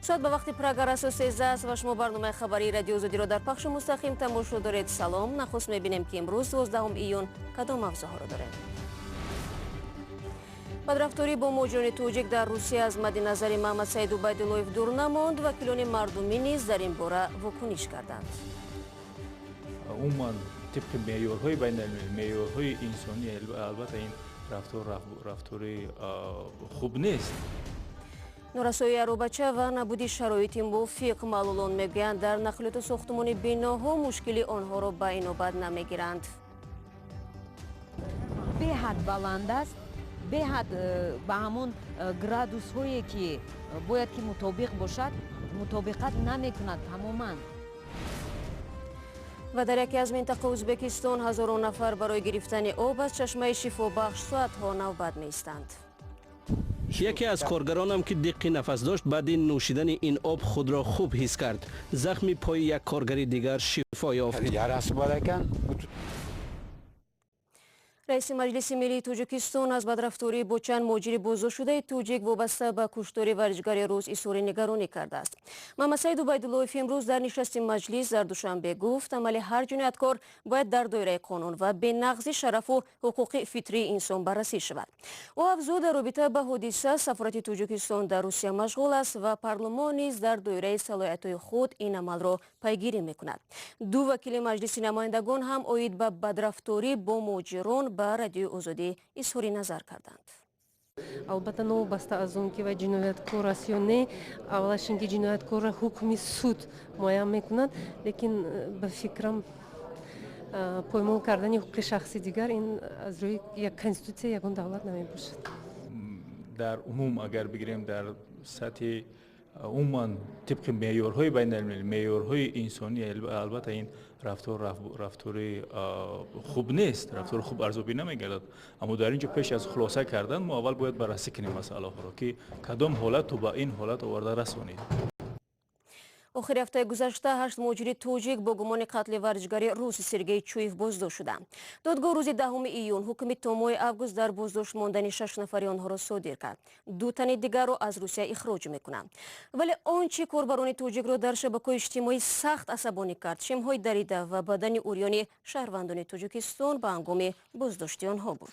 Соат ба вақти Прага расо 13 аст ва шумо барномаи хабарии Радиои Озодиро дар пахши мустақим тамошо доред. Салом. Нахуст мебинем, ки имрӯз, 12 июн, кадом мавзӯъҳоро дорем. Бадрафторӣ бо муҳоҷирони тоҷик дар Русия аз мадди назари Маҳмадсаид Убайдуллоев дур намонд. Вакилони мардумӣ низ дар ин бора вокуниш карданд. Умуман, тибқи меъёрҳои байналмилалӣ, меъёрҳои инсонӣ, албатта, ин рафтор рафтори хуб нест. Норасоии аробача ва набуди шароити мувофиқ: маълулон мегӯянд, дар нақлиёту сохтумони биноҳо мушкили онҳоро ба инобат намегиранд. Беҳад баланд аст, беҳад ба ҳамон градусҳое, ки бояд ки мутобиқ бошад, мутобиқат намекунад тамоман. Ва дар яке аз минтақаи Ӯзбекистон ҳазорон нафар барои гирифтани об аз чашмаи шифобахш соатҳо навбат меистанд. Яке аз коргаронам, ки диққи нафас дошт, баъди нӯшидани ин об худро хуб ҳис кард. Захми пои як коргари дигар шифо ёфт. Yarasi bor ekan. Раиси Маҷлиси миллии Тоҷикистон аз бадрафторӣ бо чанд муҳоҷири боздоштшудаи тоҷик вобаста ба куштори варзишгари рус изҳори нигаронӣ кардааст. Маҳмадсаид Убайдуллоев имрӯз дар нишасти маҷлис дар Душанбе гуфт, амали ҳар ҷинояткор бояд дар доираи қонун ва бенақзи шарафу ҳуқуқи фитрии инсон баррасӣ шавад. Ӯ афзуд, дар робита ба ҳодиса сафорати Тоҷикистон дар Русия машғул аст ва парлумон низ дар доираи салоҳиятҳои худ ин амалро пайгирӣ мекунад. Ду вакили Маҷлиси намояндагон ҳам оид ба бадрафторӣ бо муҳоҷирон ба Радиои Озодӣ изҳори назар карданд. Албатта, новобаста аз он ки вай ҷинояткор аст ё не, аввалаш ин ки ҷинояткорро ҳукми суд муайян мекунад, лекин ба фикрам, поймол кардани ҳуқуқи шахси дигар ин аз рӯи як конститутсия ягон давлат намебошад. Дар умум агар бигирем, дар сатҳи умуман, тибқи меъёрҳои байналмилалӣ, меъёрҳои инсонӣ, албатта, ин рафтор рафтори хуб нест, рафтори хуб арзёбӣ намегардад. Аммо дар ин ҷо пеш аз хулоса кардан мо аввал бояд баррасӣ кунем масъалаҳоро, ки кадом ҳолат то ба ин ҳолат оварда расонид. Охири ҳафтаи гузашта ҳашт муҳоҷири тоҷик бо гумони қатли варзишгари рус Сергей Чуев боздошт шуданд. Додгоҳ рӯзи 10 июн ҳукми то моҳи август дар боздошт мондани шаш нафари онҳоро содир кард. Ду тани дигарро аз Русия ихроҷ мекунанд. Вале он чӣ корбарони тоҷикро дар шабакаҳои иҷтимоӣ сахт асабонӣ кард, шимҳои дарида ва бадани урёни шаҳрвандони Тоҷикистон ба ҳангоми боздошти онҳо буд.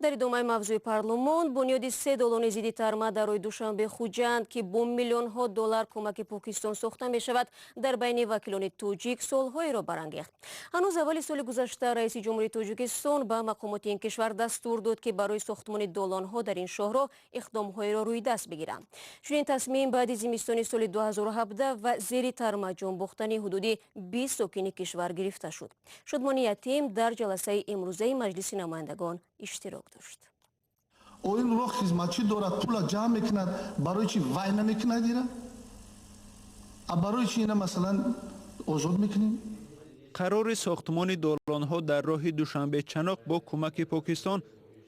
Дар идомаи мавзӯи парлумон, бунёди се долони зидди тарма дар роҳи Душанбе Хуҷанд, ки бо миллионҳо доллар кӯмаки Покистон сохта мешавад, дар байни вакилони тоҷик суолҳоеро барангехт. Ҳанӯз аввали соли гузашта раиси ҷумҳурии Тоҷикистон ба мақомоти ин кишвар дастур дод, ки барои сохтмони долонҳо дар ин шоҳроҳ иқдомҳоеро рӯи даст бигиранд. Чунин тасмим баъди зимистони соли 2017 ва зери тарма ҷонбохтани ҳудуди 20 сокини кишвар гирифта шуд. Шодмони Ятим дар ҷаласаи имрӯзаи Маҷлиси намояндагон иштирок дошт. Ин роҳ хизматчӣ дорад, пула ҷамъ мекунад. Барои чи вай намекунад ира? А барои чи ина, масалан, озод мекунем? Қарори сохтмони долонҳо дар роҳи Душанбе Чаноқ бо кӯмаки Покистон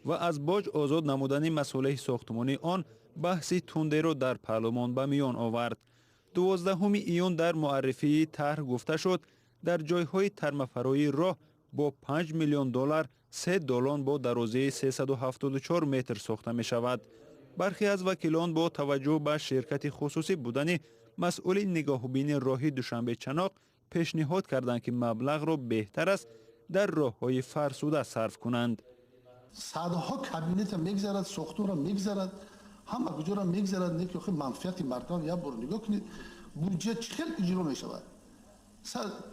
ва аз боҷ озод намудани масолеҳи сохтмонии он баҳси тундеро дар парлумон ба миён овард. 12 июн дар муаррифии тарҳ гуфта шуд, дар ҷойҳои тармафарои роҳ бо 5 миллион доллар се долон бо дарозии 374 метр сохта мешавад. Бархе аз вакилон бо таваҷҷӯҳ ба ширкати хусусӣ будани масъули нигоҳубини роҳи Душанбе Чаноқ пешниҳод карданд, ки маблағро беҳтар аст дар роҳҳои фарсуда сарф кунанд. Садҳо кабинета мегзарад, сохтора мегзарад, ҳама куҷоро мегзарад, не ки охи манфиати мардум. Як бор нигоҳ кунед, буҷет чӣ хел иҷро мешавад.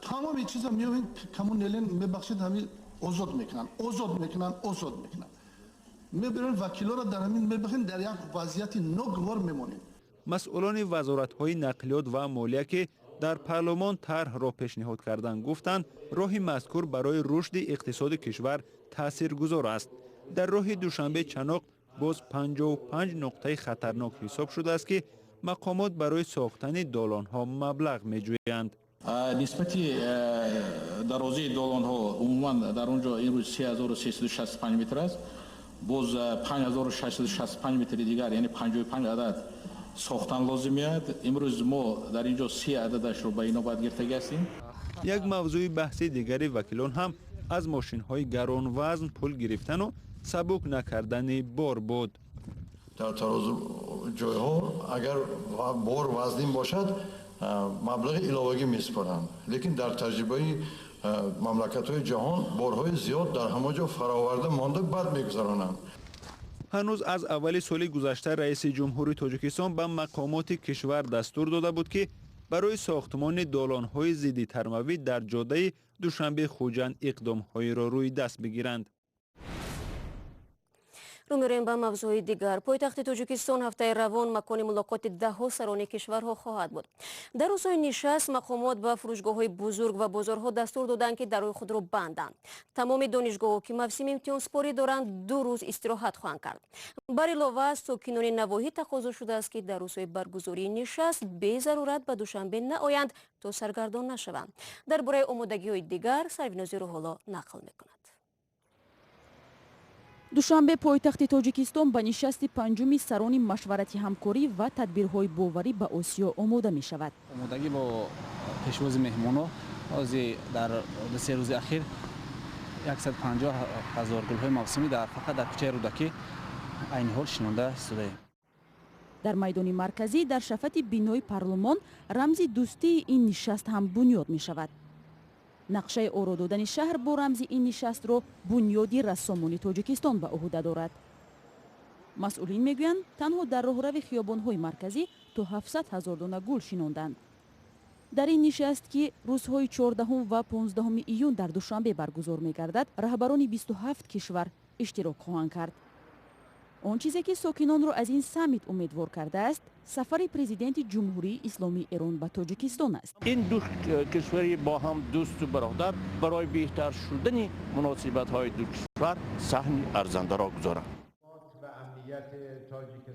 Тамоми чиза меоед, коммунелен, мебахшед, ҳами озод мекунанд, озод мекунанд, озод мекунанд. Мебирем, вакилоро дар ҳамин мебахем, дар як вазъияти ногувор мемонем. Масъулони вазоратҳои нақлиёт ва молия, ки дар парлумон тарҳро пешниҳод карданд, гуфтанд, роҳи мазкур барои рушди иқтисоди кишвар таъсиргузор аст. Дар роҳи Душанбе Чаноқ боз 55 нуқтаи хатарнок ҳисоб шудааст, ки мақомот барои сохтани долонҳо маблағ меҷӯянд. Нисбати дарозии долонҳо умуман дар он ҷо имрӯз 3365 метр аст, боз 5665 метри дигар, яъне 55 адад сохтан лозим меояд. Имрӯз мо дар ин ҷо 30 ададашро ба инобат гирифтагӣ ҳастем. Як мавзӯи баҳси дигари вакилон ҳам аз мошинҳои гаронвазн пул гирифтану сабук накардани бор буд. Дар тарозу ҷойҳо агар бор вазнин бошад, маблағи иловагӣ месупоранд. Лекин дар таҷрибаи мамлакатҳои ҷаҳон борҳои зиёд дар ҳамон ҷо фароварда монда бад мегузаронанд. Ҳанӯз аз аввали соли гузашта раиси ҷумҳури Тоҷикистон ба мақомоти кишвар дастур дода буд, ки барои сохтмони долонҳои зидди тармавӣ дар ҷодаи Душанбе-Хуҷанд иқдомҳоеро рӯи даст бигиранд. Рӯ меорем ба мавзӯи дигар. Пойтахти Тоҷикистон ҳафтаи равон макони мулоқоти даҳҳо сарони кишварҳо хоҳад буд. Дар рӯзҳои нишаст мақомот ба фурӯшгоҳҳои бузург ва бозорҳо дастур доданд, ки дарои худро банданд. Тамоми донишгоҳҳо, ки мавсими имтиҳонсупорӣ доранд, 2 рӯз истироҳат хоҳанд кард. Бар илова, сокинони навоҳӣ тақозо шудааст, ки дар рӯзҳои баргузории нишаст безарурат ба Душанбе наоянд, то саргардон нашаванд. Дар бораи омодагиҳои дигар Сарвинози Рӯҳолло нақл мекунад. Душанбе пойтахти Тоҷикистон ба нишасти панҷуми сарони машварати ҳамкорӣ ва тадбирҳои боварӣ ба Осиё омода мешавад. Омодагӣ бо пешвози меҳмонҳо ҳозир дар 3 рӯзи ахир 150 ҳазор гулҳои мавсимӣ фақат дар кӯчаи Рӯдакӣ айни ҳол шинонда истодаем. Дар майдони марказӣ дар шафати бинои парлумон рамзи дӯстии ин нишаст ҳам бунёд мешавад. Нақшаи оро додани шаҳр бо рамзи ин нишастро бунёди рассомони Тоҷикистон ба ӯҳда дорад. Масъулин мегӯянд, танҳо дар роҳрави хиёбонҳои марказӣ то 700 ҳазор дона гул шинонданд. Дар ин нишаст, ки рӯзҳои 14 ва 15 июн дар Душанбе баргузор мегардад, раҳбарони 27 кишвар иштирок хоҳанд кард. Он чизе ки сокинонро аз ин саммит умедвор кардааст, сафари президенти Ҷумҳурии Исломии Эрон ба Тоҷикистон аст. Ин ду кишвари бо ҳам дӯсту бародар барои беҳтар шудани муносибатҳои ду кишвар саҳми арзандаро гузоранд.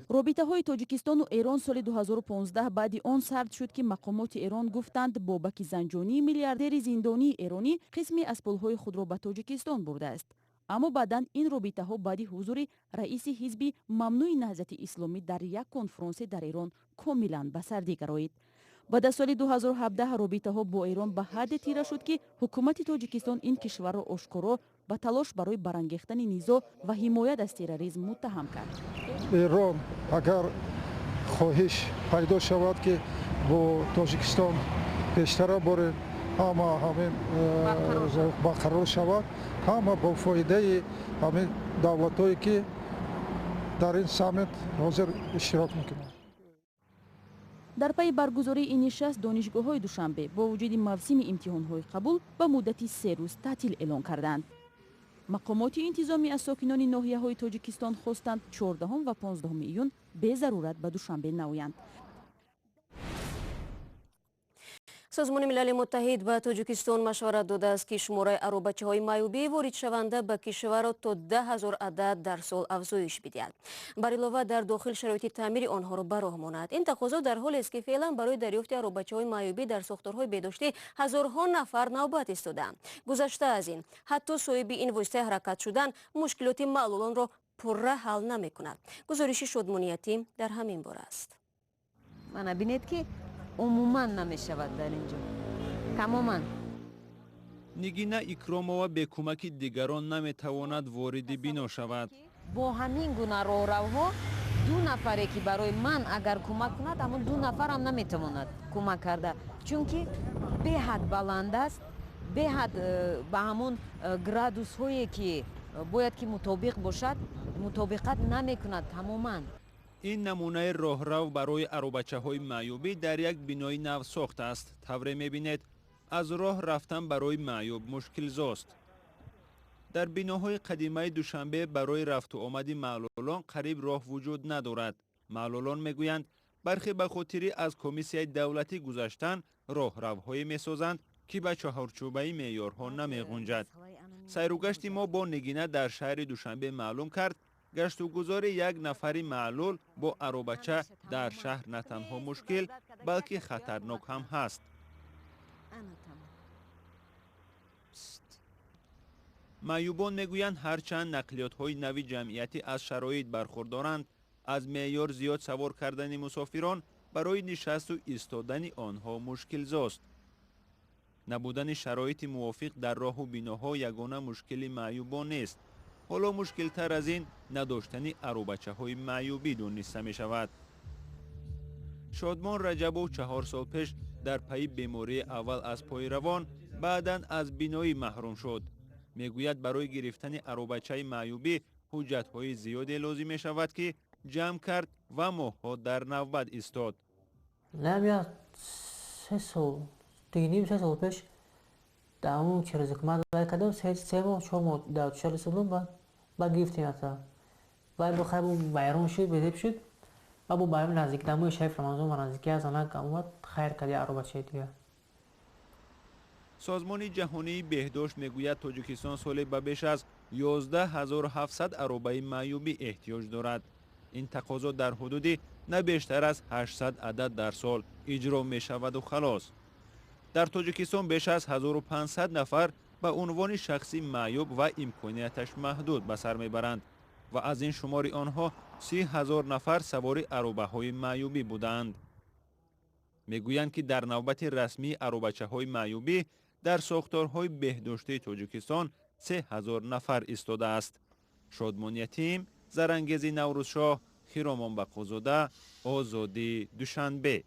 Робитаҳои Тоҷикистону Эрон соли 2015 баъди он сард шуд, ки мақомоти Эрон гуфтанд, Бобаки Занҷонӣ, миллиардери зиндонии эронӣ, қисме аз пулҳои худро ба Тоҷикистон бурдааст. Аммо баъдан ин робитаҳо баъди ҳузури раиси ҳизби мамнӯи Наҳзати Исломӣ дар як конфронсе дар Эрон комилан ба сардӣ гароид. Баъд аз соли 2017 робитаҳо бо Эрон ба ҳадде тира шуд, ки ҳукумати Тоҷикистон ин кишварро ошкоро ба талош барои барангехтани низоъ ва ҳимоят аз терроризм муттаҳам кард. Эрон агар хоҳиш пайдо шавад, ки бо Тоҷикистон пештара борем, ҳама ҳамин барқарор шавад, ҳама бо фоидаи ҳамин давлатҳое, ки дар ин саммит ҳозир иштирок мекунанд. Дар пайи баргузории ин нишаст донишгоҳҳои Душанбе бо вуҷуди мавсими имтиҳонҳои қабул ба муддати 3 рӯз таътил эълон карданд. Мақомоти интизомӣ аз сокинони ноҳияҳои Тоҷикистон хостанд 14 ва 15 июн безарурат ба Душанбе наоянд. Созмони Милали Муттаҳид ба Тоҷикистон машварат додааст, ки шумораи аробачаҳои маъюбӣ воридшаванда ба кишварро то 10 ҳазор адад дар сол афзоиш бидиҳад. Бар илова, дар дохил шароити таъмири онҳоро ба роҳ монад. Ин тақозо дар ҳолест, ки феълан барои дарёфти аробачаҳои маъюбӣ дар сохторҳои беҳдоштӣ ҳазорҳо нафар навбат истодаанд. Гузашта аз ин, ҳатто соҳиби ин воситаи ҳаракат шудан мушкилоти маълулонро пурра ҳал намекунад. Гузориши Шодмониятӣ дар ҳамин бора аст. Мана бинед, ки умуман намешавад дар ин ҷо. Тамоман. Нигина Икромова бе кӯмаки дигарон наметавонад вориди бино шавад. Бо ҳамин гуна роҳравҳо ду нафаре, ки барои ман агар кӯмак кунад, ҳамон ду нафарам наметавонад кӯмак карда, чунки беҳад баланд аст, беҳад ба ҳамон градусҳое, ки бояд ки мутобиқ бошад, мутобиқат намекунад тамоман. Ин намунаи роҳрав барои аробачаҳои маъюбӣ дар як бинои нав сохта аст. Тавре мебинед, аз роҳ рафтан барои маъюб мушкилзост. Дар биноҳои қадимаи Душанбе барои рафту омади маълулон қариб роҳ вуҷуд надорад. Маълулон мегӯянд, бархе ба хотири аз комиссияи давлатӣ гузаштан роҳравҳое месозанд, ки ба чаҳорчӯбаи меъёрҳо намеғунҷад. Сайругашти мо бо Нигина дар шаҳри Душанбе маълум кард, гаштугузори як нафари маълул бо аробача дар шаҳр на танҳо мушкил, балки хатарнок ҳам ҳаст. Маъюбон мегӯянд, ҳарчанд нақлиётҳои нави ҷамъиятӣ аз шароит бархурдоранд, аз меъёр зиёд савор кардани мусофирон барои нишасту истодани онҳо мушкилзост. Набудани шароити мувофиқ дар роҳу биноҳо ягона мушкили маъюбон нест. Ҳоло мушкилтар аз ин надоштани аробачаҳои маъюбӣ дониста мешавад. Шодмон Раҷабов 4 сол пеш дар пайи бемории аввал аз пои равон, баъдан аз биноӣ маҳрум шуд. Мегӯяд, барои гирифтани аробачаи маъюбӣ ҳуҷҷатҳои зиёде лозим мешавад, ки ҷамъ кард ва моҳҳо дар навбат истод. Намя 3 сол, 2.5-3 сол пеш дар он через ҳукумат вай кардам, 3 моҳ, 4 моҳ дар шаҳри Сулум ба гирифтем ята. Вай бо хайр вайрон шуд, безеб шуд. Ва бо байрон наздик дамои шариф Рамазон ва наздики аз анак омад, хайр карди аробачаи дигар. Созмони ҷаҳонии беҳдошт мегӯяд, Тоҷикистон соле ба беш аз 11700 аробаи маъюбӣ эҳтиёҷ дорад. Ин тақозо дар ҳудуди на бештар аз 800 адад дар сол иҷро мешаваду халос. Дар Тоҷикистон беш аз 1500 нафар ба унвони шахси маъюб ва имконияташ маҳдуд ба сар мебаранд ва аз ин шумори онҳо 30 000 нафар савори аробаҳои маъюбӣ будаанд. Мегӯянд, ки дар навбати расмии аробачаҳои маъюбӣ дар сохторҳои беҳдоштии Тоҷикистон 3000 нафар истодааст. Шодмон Ятим, Зарангези Наврӯзшоҳ, Хиромон Бақозода, Озодӣ, Душанбе.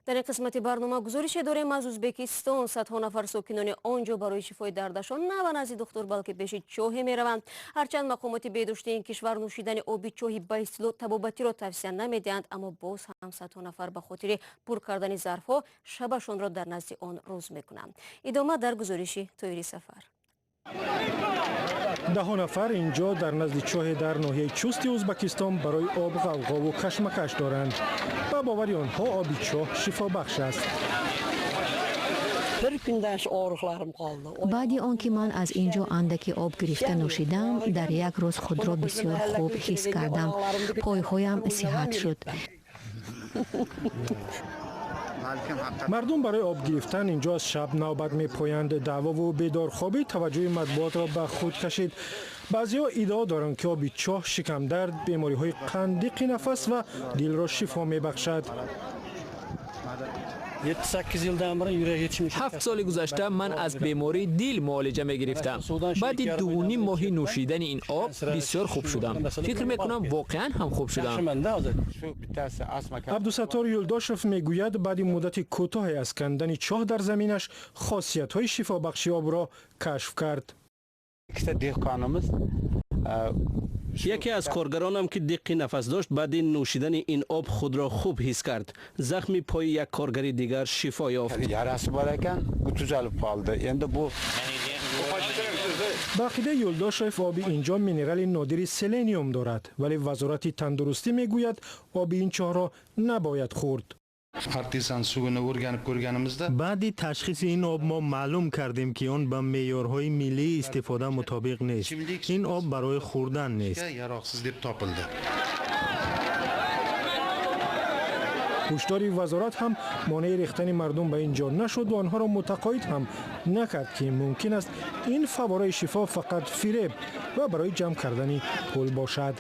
Дар ин қисмати барнома гузорише дорем аз Ӯзбекистон. Садҳо нафар сокинони он ҷо барои шифои дардашон на ба назди духтур, балки пеши чоҳе мераванд. Ҳарчанд мақомоти беҳдоштии ин кишвар нӯшидани оби чоҳи ба истилоҳ табобатиро тавсия намедиҳанд, аммо боз ҳам садҳо нафар ба хотири пур кардани зарфҳо шабашонро дар назди он рӯз мекунанд. Идома дар гузориши Тоири Сафар. Даҳо нафар инҷо дар назди чоҳе дар ноҳияи Чусти Ӯзбекистон барои об ғавғову кашмакаш доранд. Ба бовари онҳо оби чоҳ шифобахш аст. Баъди он ки ман аз ин ҷо андаки об гирифта нӯшидам, дар як рӯз худро бисёр хуб ҳис кардам. Пойҳоям сиҳат шуд. Мардум барои об гирифтан инҷо аз шаб навбат мепоянд. Даъвову бедорхобӣ таваҷҷӯҳи матбуотро ба худ кашид. Баъзеҳо иддао доранд, ки оби чоҳ шикамдард, бемориҳои қанд, диқи нафас ва дилро шифо мебахшад. 7 соли гузашта ман аз бемории дил муолиҷа мегирифтам. Баъди 2.5 моҳи нӯшидани ин об бисёр хуб шудам. Фикр мекунам, воқеан ҳам хуб шудам. Абдусаттор Юлдошев мегӯяд, баъди муддати кӯтоҳе аз кандани чоҳ дар заминаш хосиятҳои шифобахши обро кашф кард. Яке аз коргаронам, ки диққи нафас дошт, баъди нӯшидани ин об худро хуб ҳис кард. Захми пои як коргари дигар шифо ёфт. Ба ақидаи Юлдошев, оби инҷо минерали нодири селениум дорад, вале вазорати тандурустӣ мегӯяд, оби ин чоҳро набояд хӯрд. Баъди ташхиси ин об мо маълум кардем, ки он ба меъёрҳои миллии истифода мутобиқ нест. Ин об барои хӯрдан нест. Ҳушдори вазорат ҳам монеи рехтани мардум ба ин ҷо нашуд ва онҳоро мутақоид ҳам накард, ки мумкин аст ин фаввораи шифо фақат фиреб ва барои ҷамъ кардани пул бошад.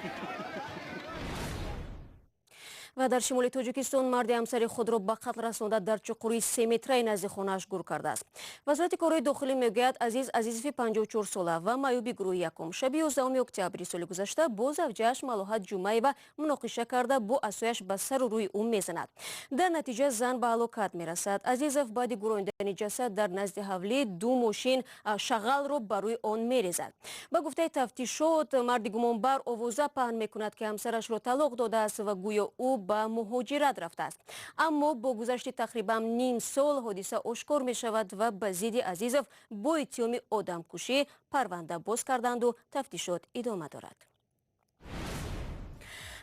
Ва дар шимоли Тоҷикистон марди ҳамсари худро ба қатл расонда дар чуқури 3 метраи назди хонааш гур кардааст. Вазорати корҳои дохилӣ мегӯяд, Азиз Азизови 54 сола ва маъюби гурӯҳи якум шаби 11 октябри соли гузашта бо завҷааш Малоҳат Ҷумаева муноқиша карда бо асояш ба сару рӯи ӯ мезанад. Дар натиҷа зан ба ҳалокат мерасад. Азизов баъди гурондани ҷасад дар назди ҳавлӣ 2 мошин шағалро ба рӯи он мерезад. Ба гуфтаи тафтишот, марди гумонбар овоза паҳн мекунад, ки ҳамсарашро талоқ додааст ва гӯё ӯ ба муҳоҷират рафтааст. Аммо бо гузашти тақрибан ним сол ҳодиса ошкор мешавад ва ба зидди Азизов бо иттиҳоми одамкушӣ парванда боз карданду тафтишот идома дорад.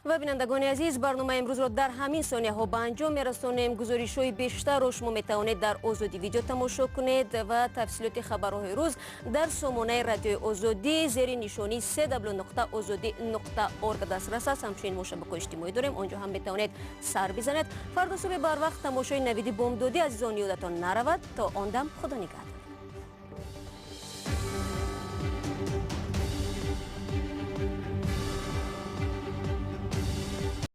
Ва бинандагони азиз, барномаи имрӯзро дар ҳамин сонияҳо ба анҷом мерасонем. Гузоришҳои бештарро шумо метавонед дар Озодӣ видео тамошо кунед ва тафсилоти хабарҳои рӯз дар сомонаи радиои Озодӣ зери нишонии cw.ozodi.org дастрас аст. Ҳамчунин мо шабакаҳои иҷтимоӣ дорем, он ҷо ҳам метавонед сар бизанед. Фардо субҳи барвақт тамошои навиди бомдодӣ азизон ёдатон наравад. То он дам Худо нигаҳдор.